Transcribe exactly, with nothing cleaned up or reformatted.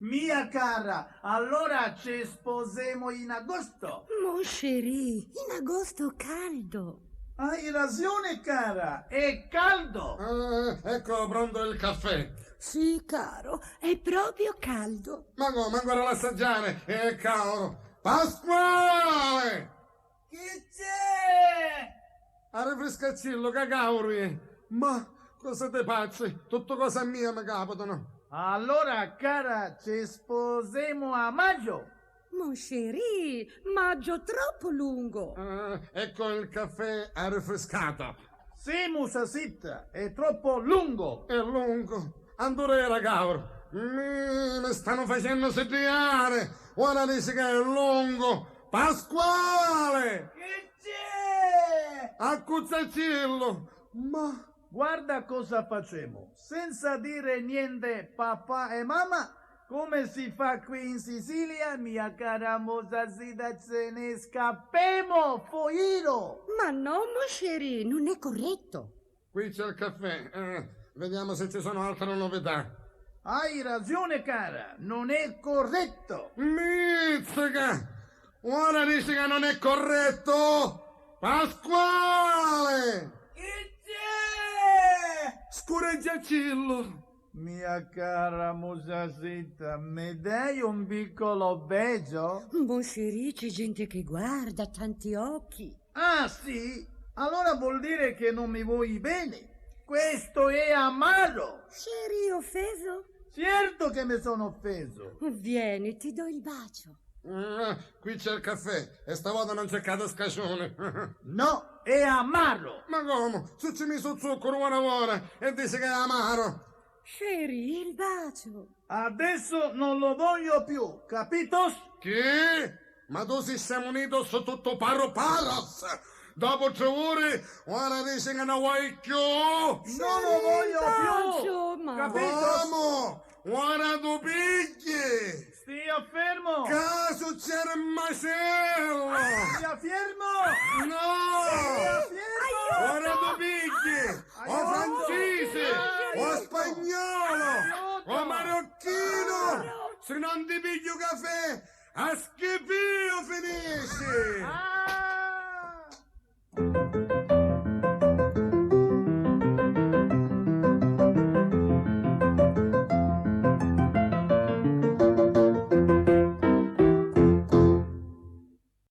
Mia cara, allora ci sposemo in agosto. Mon chéri, in agosto caldo. Hai ragione, cara, è caldo. Eh, ecco pronto il caffè. Sì, caro, è proprio caldo. Ma come, ancora l'assaggiare? È caldo. Pasquale! Chi c'è? Arrifriscaccillu, ca cauru è. Ma cosa ti pazzi? Tutte cose a mia mi capitano. Allora, cara, ci sposemo a maggio. Mon chéri, maggio troppo lungo. Eh, ecco il caffè arrifriscato. Sì, musasitta, è troppo lungo. È lungo. Andureira, cauru. Mi, mi stanno facendo siddiare. Ora dici che è lungo. Pasquale! Chi c'è? Accuzzaccillo! Ma guarda cosa facemo. Senza dire niente papà e mamma, come si fa qui in Sicilia, mia cara musasita, ce ne scappemo, foiro! Ma no, mon chéri, non è corretto. Qui c'è il caffè. Eh, vediamo se ci sono altre novità. Hai ragione, cara, non è corretto. Mizzica! Ora dici che non è corretto? Pasquale! Chi c'è? Scureggiacillo! Mia cara musasita, mi dai un piccolo bacio? Mon chéri, c'è gente che guarda, tanti occhi. Ah, sì? Allora vuol dire che non mi vuoi bene. Questo è amaro. C'eri offeso? Certo che mi sono offeso. Vieni, ti do il bacio. Mm, qui c'è il caffè e stavolta non c'è cata scacione. No, è amaro. Ma come? Su ci misu zucchero, ora ora, e dici che è amaro. Chéri, il bacio. Adesso non lo voglio più, capito? Chi? Ma tu si scemunito, so tutto paro paros! Dopo tre ore, ora dici che non vuoi più! Non lo voglio più! Capito? Come? Ora tu pigli! Stia fermo! Ca succede un macello! Stia fermo! No! Stia fermo! Ora tu pigli! O francese! O spagnolo! O marocchino! Se non ti piglio caffè, a schifio finisci! Ah!